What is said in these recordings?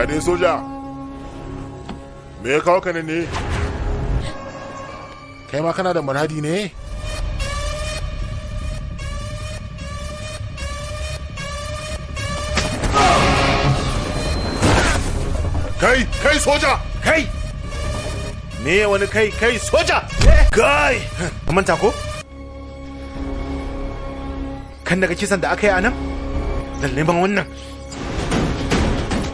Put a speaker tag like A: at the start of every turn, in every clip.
A: Ya ne soja? Me ya kawo ka nan ne? Kai ma kana da muradi ne? Kai, kai soja!
B: Kai! Me wani kai, kai soja? Kai! Ka manta ko? Kan daga kisan da aka yi a nan? Lalle ban wannan.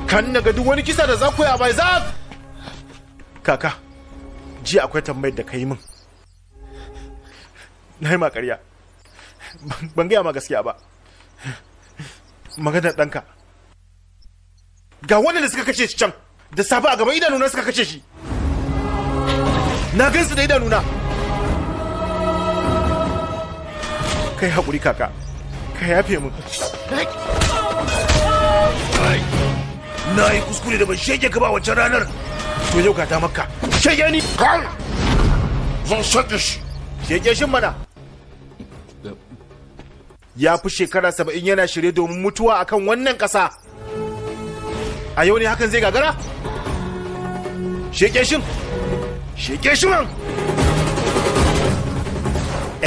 B: Kan daga duk wani kisa da za ku yi a bai za. Kaka, jiya akwai tambayar da ka yi min. Na yi ma ƙarya. Ban gaya ma gaskiya ba. Maganar ɗanka. Ga waɗanda suka kashe shi can, da safe a gaban idanuna suka kashe shi. Na gansu da idanuna. Kai haƙuri kaka, ka yafe min. Na yi kuskure da ban shege ka ba wancan ranar. To yau ga damar ka. Shege ni!
A: Kai! Zan shege shi!
B: Shege shin mana. Ya fi shekara 70 yana shirye domin mutuwa akan wannan ƙasa. A yau ne hakan zai gagara? Shege shin! Shege shi man!